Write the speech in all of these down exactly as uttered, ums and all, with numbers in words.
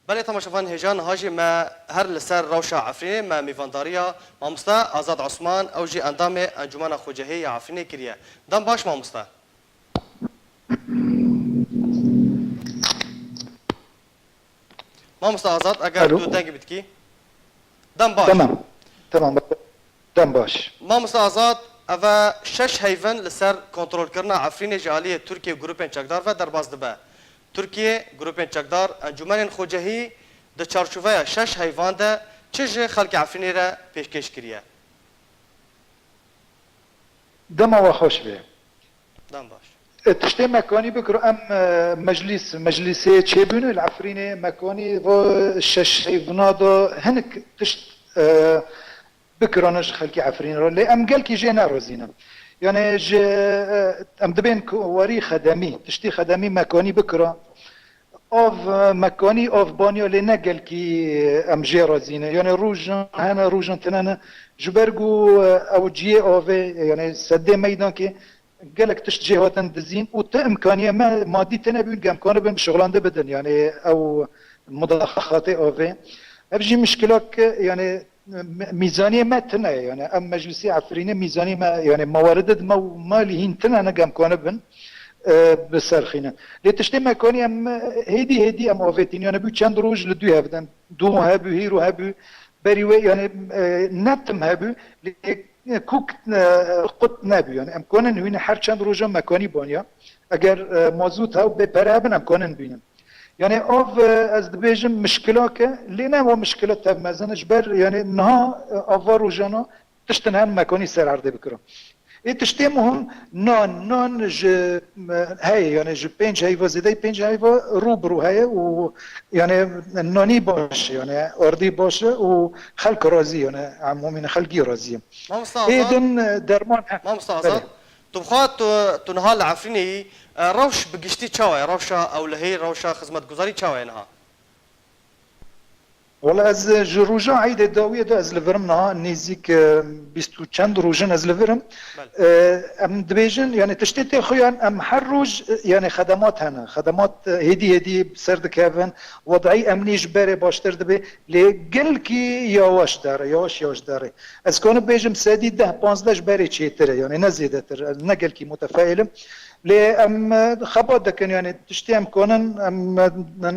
Belê temaşevan hêja niha jî me her li ser rewşa Efrînê me mîvandariya mamoste Azad Osman, ew jî endamê Encûmena Xwecehî ya Efrînê kiriye. Dem baş mamoste. Mamoste Azad, eger Alo. tu dengê bidikî. Dem baş. Tamam. Tamam. Dem baş. Mamoste Azad, ev e şeş heyvin li ser kontrolkirina Efrînê ji aliyê Tirkiye û grûpên çekdar ve derbas dibe. Tirkiye, grûpên çekdar, encûmenên xwecehî di çarçoveya şeş heyvan de çi ji xelkê Efrînê re pêşkêş kiriye? Dema we xweş be. Dem baş. E, tiştê me kanî bikiro, em, e, meclîs, meclîsê çêbûne li Efrînê, me kanî va şeş heyvina da hinek tişt, e, bikirane ji xelkê Efrînê re. Lê em gelkî jê nerazî ne. Yani ji, e, em dibên ku warî xedemî, tiştî xedemî me kanî bikira. Av, e, me kanî av baniya lê ne gelkî, e, em jê razî ne. Yani rojan hene, rojan tune ne. Ji ber ku, e, ew cihê avê, yani sedê meydankê gelek tişt jê hatin dizîn û ti imkaniye me madî tine bûn ku em kanibin şixulande bidin. Yani ew mudaxaxatê avê. Ev jî mişkilak, yani mî-, mîzaniyê me tune ye. Yani em meclisê Efrînê mîzanî me, yani mewaride di me û malî hîn tune ne ku em kanibin, e, biserxînin. Lê tiştê me kanî em, e, hêdî hêdî em avêtîn. Yani bû çend roj li dû hevdin. Dû hebû, hîro hebû. Berî wê, yani, e, ne tim hebû. Lê, e, kûk, e, qut nebû. Yani em kanin hûnê her çend roja me kanî baniya. Eger, e, mazût hew bê pere hebin em kanin bînin. Yani av, e, ez dibêjim mişkilak e, lê ne wa mişkila tev mezin e, ji ber yani niha, e, ava rojana tiştin hen mekanî ser erdê bikiro. Ê tiştê muhim nan, nan ji, e, heye yani ji pênc heyva zêdeyî pênc heyva rû bi rû heye û yani nanî baş e, yani ardî baş e û xelk razî yani emûmîn xelkî razî ye. Mamosta Ê Azad, din, e, derman he. Mamosta Belê. Azad, tu bixwe tu, tu niha li Efrînê yî, e, rewş bi giştî çawa ye? Rewşa ewlehî, rewşa xizmetguzarî çawa ye niha? Wala ez ji roja eydê dawiyê de ez li vir im niha nêzîk, e, bîst û çend roj in ez li vir im. Belê. E, em dibêjin, yani tiştê tê xuyan em her roj, e, yani xedemat hene. Xedemat, e, hêdî hêdî ser dikevin. Wed'î emnî ji berê baştir dibe. Lê gelkî yawaş dere, yawaş yawaş dere. Ez kanim bêjim sedî deh panzdeh ji berê çêtir e, yani ne zêdetir, ez ne gelkî mutefeîl im. Lê em, e, xebat dikin, yani tiştê em kanin, em,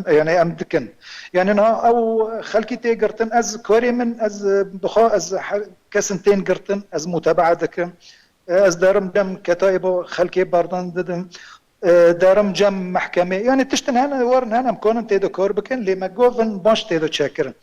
e, yani em dikin. Yani niha ew xelkî tê girtin, ez karê min, ez, e, bixwe ez her kesin tên girtin, ez mutebaa dikim. E, ez derim cem ketayê bo xelkê berdan didim. E, derim cem mehkemê. Yani tiştin hene, werin hene, em kanin tê de kar bikin, lê me govin baş tê de çekirin.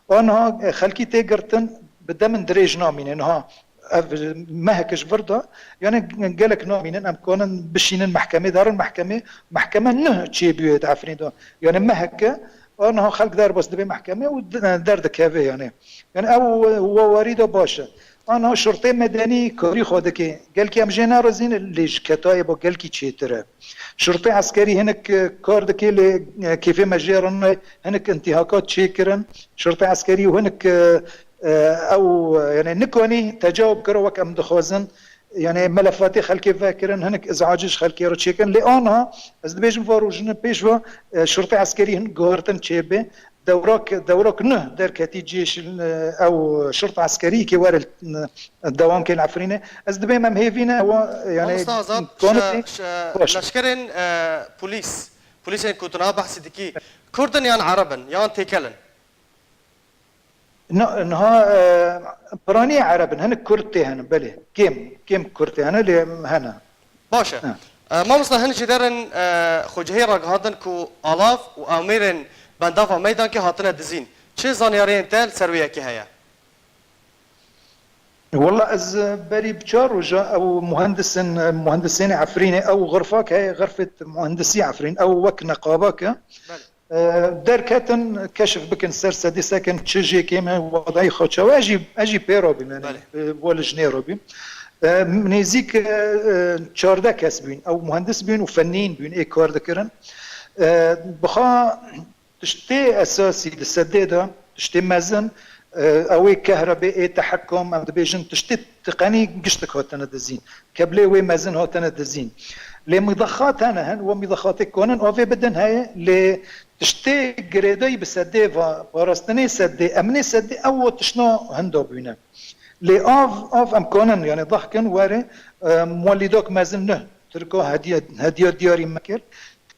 Aniha, e, xelkî tê girtin, bi demin dirêj namîne. Niha ev mehek ji vir de, yani gelek namînin, em kanin bişînin mehkemê, derin mehkemê, mehkeme nuh çêbûye di Efrînê de. Yani meheke, aniha xelk derbas dibe mehkemê û d-, derdikeve yani. Yani ew wa warî de baş e. Aniha şurtê medenî karî xwe dike. Gelkî em jê nerazî ne, lê ji ketayê bo gelkî çêtir e. Şurtê eskerî hinek, e, kar dike, lê, e, kêfê me jê re nayê, hinek intîhakat çêkirin. Şurtê eskerî û hinek, e, e, ew, e, yani nikanî tecawub kiro wek em dixwazin. Yani melefatê xelkê vekirin, hinek izac ji xelkê re çêkirin. Lê aniha ez dibêjim va rojine pêş ve, e, şurtê eskerî hin guhertin çêbe. Dewrak, dewrak nuh derketî cêş, e, ew şurta eskerî ke were, e, dewam kê li Efrînê. Ez dibêm em hêvî ne, ewa, yani, Mamosta Azad, konekî şe-, şe-, baş. Leşkerên, e, polîs, polîsên ku tu niha behsî dikî, Kurd in yan Ereb in, yan têkel in? Na-, niha, e, piranî Ereb in, hinek Kurd tê hene, belê. Kêm, kêm Kurd tê hene, lê hene. Baş e. Ha. E, mamosta, hin jî derin, e, xwecihî ragihandin ku alav û amêrên bendava meydankê hatine dizîn. Çi zanyariyên te li ser wê yekê heye? Wala ez, e, berî bi çar roja ew muhendisên, e, muhendisên Efrînê, ew xirfak heye, xirfet muhendisî Efrîn, ew wek neqabak e. Belê. E, derketin, keşif bikin ser sedî sekin çi jê kêm e, wadayî xwe çawa. Ez jî, ez jî pê re bîm, yani, Belê. e, bo li jinê re bîm. E, nêzîk, e, e, çardeh kes bûn. Ew muhendis bûn û fennîn bûn, ê kar dikirin. E, bixa tiştê esasî di sedê de, tiştê mezin, e, ew ê kehrebê, ê tehekum, em dibêjin, tiştê tiqenî giştik hatine dizîn. Keblê wê mezin hatine dizîn. Lê mîdaxat hene, hin, we mîdaxatê konin avê bidin heye, lê Tiştê girêdayî bi sedê va parastinê sedê, emnê sedê ew tiştna hinda bûne. Lê av, av em kanin, yani dahkin were, e, muwellidak mezin ne. Tirka hediye, hediya diyarî mekir.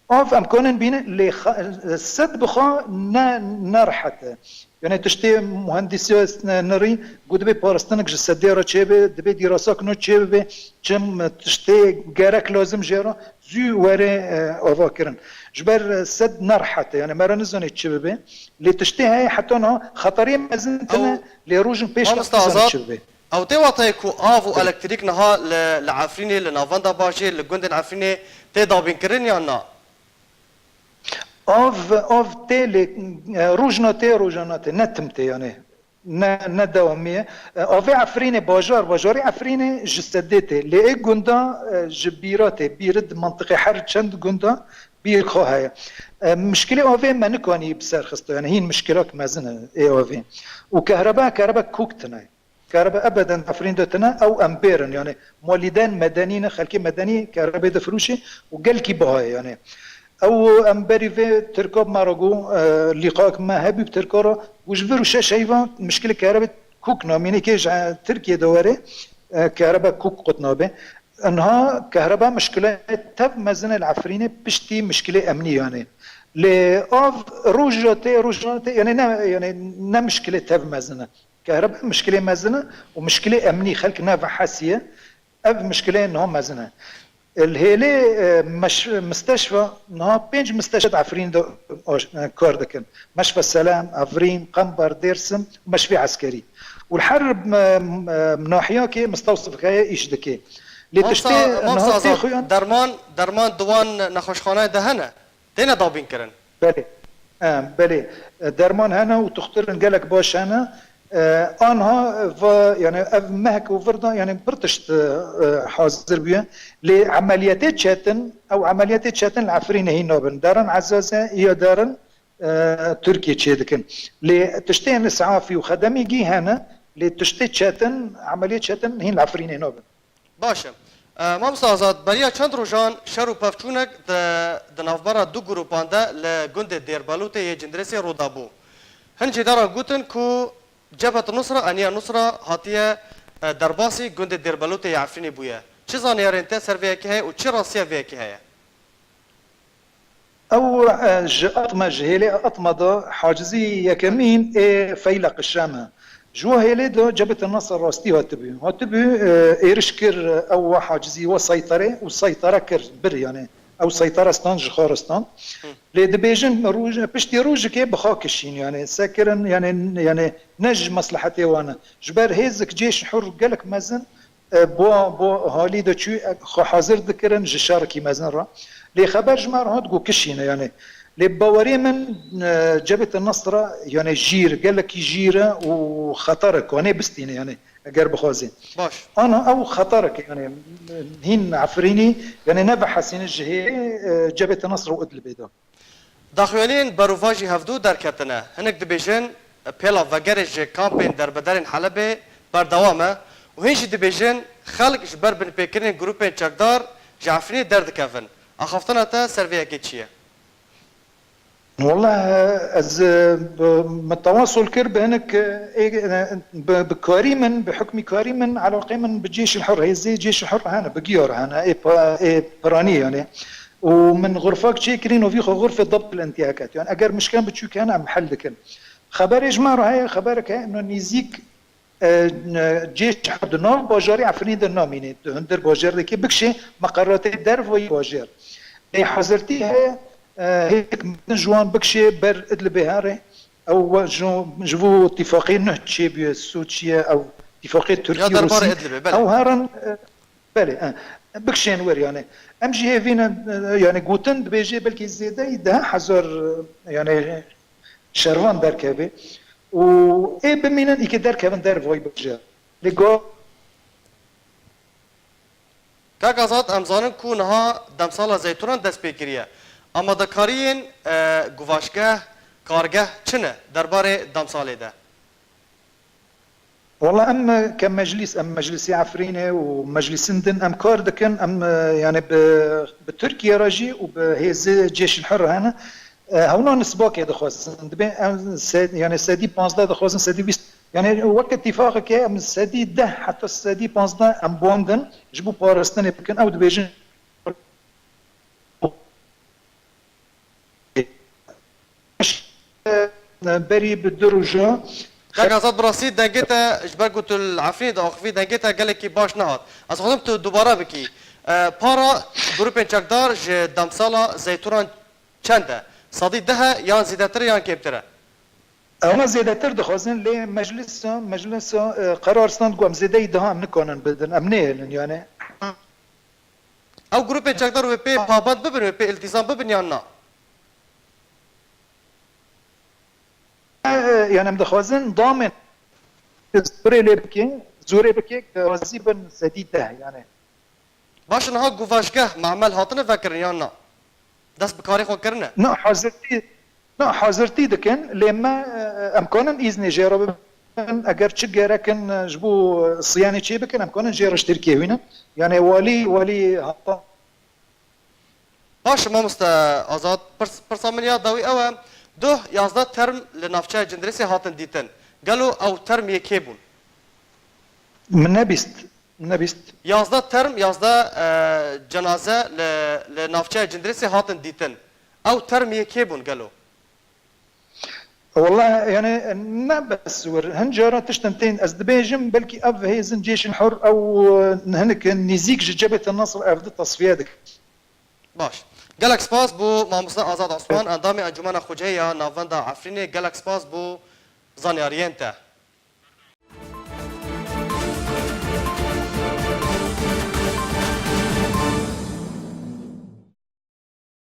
Av em kanin bîne, lê xa-, sed bi xwe ne, ne rehet e. Yani tiştê muhendîsiya nirî, ku dibê parastinik ji sedê re çêbe, dibê dîrasak nû çêbibe, çim tiştê gerek lazim jê re, zû were, e, ava kirin. Ji ber, e, sed ne rehet e, yani me re nizanê çi bibe. Lê tiştê heye heta niha xeterê mezin tine, lê rojin pêş ve nizanê çi bibe. Ew tê watayê ku av û elektrîk niha li, li Efrînê, li navenda bajêr, li gundên Efrînê tê dabînkirin yan na? Av, av tê lê, e, rojna tê, rojana tê, ne tim tê yani. Ne, ne dewamî ye. E, avê Efrînê, bajar, bajarê Efrînê ji sedê tê. Lê ê gunda, e, ji bîra tê. Bîr di mantiqê her çend gunda bîr xwe heye. E, mişkilê avê me nikanî bi ser xista. Yani hîn mişkilak mezin e ê avê. Û kehreba, kehreba kûk tine. Kerebe ebeden Efrîn de tine, ew em bêrin, yani molîden medenî ne, xelkê medenî kerebê difirûşê û gelkî biha ye, yani. Ew em berî vê Tirka bi me re got, e, lîqak me hebî bi Tirka re, û ji vir û şeş heyva mişkilê kerebê kûk namînê kê ji Tirkiye de were, e, kerebe kûk qut nabe. Inha kehreba mişkilê tev mezin e li Efrînê piştî mişkilê emnî, yani. Lê av roja tê, roja tê, yani ne, yani ne mişkilê tev mezin e. Kehrebe mişkilê mezin e û mişkilê emnî xelk ne vehesiye. Ev mişkilê niha mezin e. Li hêlê, e, meş-, misteşfa niha pênc misteşfa di Efrîn de, e, kar dikin. Meşfa Selam, Evrîn, Qember, Dêrsim û meşfê eskerî. Û li her, e, e, nahiyakê mistewsif heye îş dike. Lê tiştê niha tê xuyan. Derman, derman di wan nexweşxaneyê de hene? Têne dabînkirin? Belê. E, belê. E, derman hene û tuxtirin gelek baş hene. E, anha va, yani ev mehk û vir de, yani pir tişt, e, hazir bûye. Lê emeliyetê çetin, ew emeliyetê çetin li Efrînê hîn nabin. Derin Ezaze, ya derin, e, Tirkiye çêdikin. Lê tiştên îsafî û xedemîgî hene, lê tiştê çetin, emeliyê çetin hîn li Efrînê nabin. Baş e. E, Mamosta Azad, beriya çend rojan şer û pevçûnek di, di navbera du grûpan de li gundê Dêrbelûtê yê Cindirêsê rû dabû. Hin jî deran gotin ku Cebhet Nusra, Eniya Nusra hatiye, e, derbasî gundê Dêrbelûtê yê Efrînê bûye. Çi zanyarên te ser vê yekê heye û çi rastiya vê yekê heye? Ew, e, ji Atme, ji hêlê Atme de hacizî yekemîn ê Feyleq Şam e. Ji we hêlê de Cebhete Nesr rastî hatibû. Hatibû, e, êriş kir, ew we hacizî we seytere û seytere kir, bir yani. Ew seytere stan ji xwe re stan. Hı. Lê dibêjin roj, piştî rojikê bi xwe kişîn yani. Sekirin yani, yani ne ji meslehetê wan e. Ji ber hêzik cêş hur gelek mezin e, bo, bo halî de çû, e, xwe hazir dikirin ji şerekî mezin re. Lê xeber ji me re hat ku kişîne, yani. Lê bawerê min, e, Cebhete Nesra, yani jîr, gelekî jîr e û xeter e, kanê bistîne, yani, eger bixwazî. Baş. Ana ew xeter e, yani, hîn Efrînî, yani, ne vehesîne ji hê, e, Cebhete Nesra û Idlibê de. Daxuyaniyên berovajî hevdû derketine. Hinek dibêjin, pêla vegerê ji kampên derbederên Helebê berdewam e û hîn jî dibêjin, xelk ji ber binpêkirinên grûpên çekdar ji Efrînê derdikevin. Axaftina te ser vê yekê çi ye? Wallah, ez, e, bi, min tewasûl kir bi hinek, e, ê, e, bi, bi karî min, bi hukmî karî min, elaqê min bi Cêşil Hur, hêzê Cêşil Hur hene, bi giya re hene, ê pa-, ê piranî yani. Û min xurfak çêkirîn û vî xwe xurfê debt li intîha ket. Yani eger mişken biçûk hene em hel dikin. Xeberê ji me re heye, xeberek heye, ino nêzîk, e, ne, cêş di nav bajarê Efrînê de namîne. Di hundir bajar de kê bikşê meqeratê dervayî bajar. Lê hazirtî heye, e, hêk mezin ji wan bikşê ber Idlibê here. Ew we ji, ji bo tifaqê nuh çêbûye, Sûçiye, ew tifaqê Tirkî û Rûsî. Ew herin, e, Belê, e, bikşên wer yani. Em jî hêvî ne, e, yani gotin dibêje belkî zêdeyî deh hezar, e, yani şervan derkeve. Û ê bimînin, îkê derkevin dervayî bikje. Lê go- Kak Azad, em zanin ku niha demsala zeytûnan dest pê kiriye. Amadekariyên, e, guvaşgeh, kargeh çi ne derbarê demsalê de? Wala em, e, ke meclîs, em meclîsê Efrînê û meclîsên din em kar dikin, em, e, yani bi, bi Tirkiye re jî û bi hêzê Cêşil Hur re hene, E, hewna nisbakê dixwazin. Dibê em sed, yani sedî panzdeh dixwazin, sedî bîst. Yani weke tîfaqeke em sedî deh heta sedî panzdeh em bandin ji bo parastinê bikin. Ew dibêjin berî bi du roja. Kak Azad, bi rastî dengê te, ji ber ku tu li Efrînê diaxivî, dengê te gelekî baş nehat. Ez dixwazim tu dubare bikî. E, para grûpên çekdar ji demsala zeytûnan çend e? Sedî deh e yan zêdetir e yan kêmtir e? Ewana zêdetir dixwazin, lê meclisa, meclisa, e, qerar stand ku em zêdeyî daha em nikanin bidin, em nêhêlin yani. Ew grûpên çekdar wê pê pabend bibin, wê pê îltîzam bibin yan na? E, e, yani em dixwazin damên zorê lê bike, zorê bike ku razî bin sedî deh yani. Baş e, niha guvaşgeh, mamel hatine vekirin yan na? Dest bi karê xwe kirine? Na, hazirtî, na, hazirtî dikin, lê me, e, em kanin îznê jê re bibin, eger çi gerek in, e, ji bo siyanê çê bikin, em kanin jê re ji Tirkiyê hûnin. Yani walî, walî hata Baş e, mamoste Azad, pirs-, pirsa min ya dawî ew e, duh yazdeh term li navçeya Cindirêsê hatin dîtin. Gelo ew term yê kê bûn? Min nebîst, min nebîst. Yazdeh term, yazdeh, e, cenaze li, li navçeya Cindirêsê hatin dîtin. Ew term yê kê bûn gelo? Wela, yani, ne bes wir. Hin cara tiştin tên, ez dibêjim, belkî ev hêzin Cêşin Hur ew, e, hinek nêzîk ji Cebhete Nasr ev di tasfiye dikin. Baş. Gelek spas bo mamoste Azad Osman, endamê Encûmena Xwecihê ya Navenda Efrînê. Gelek spas bo zanyariyên te.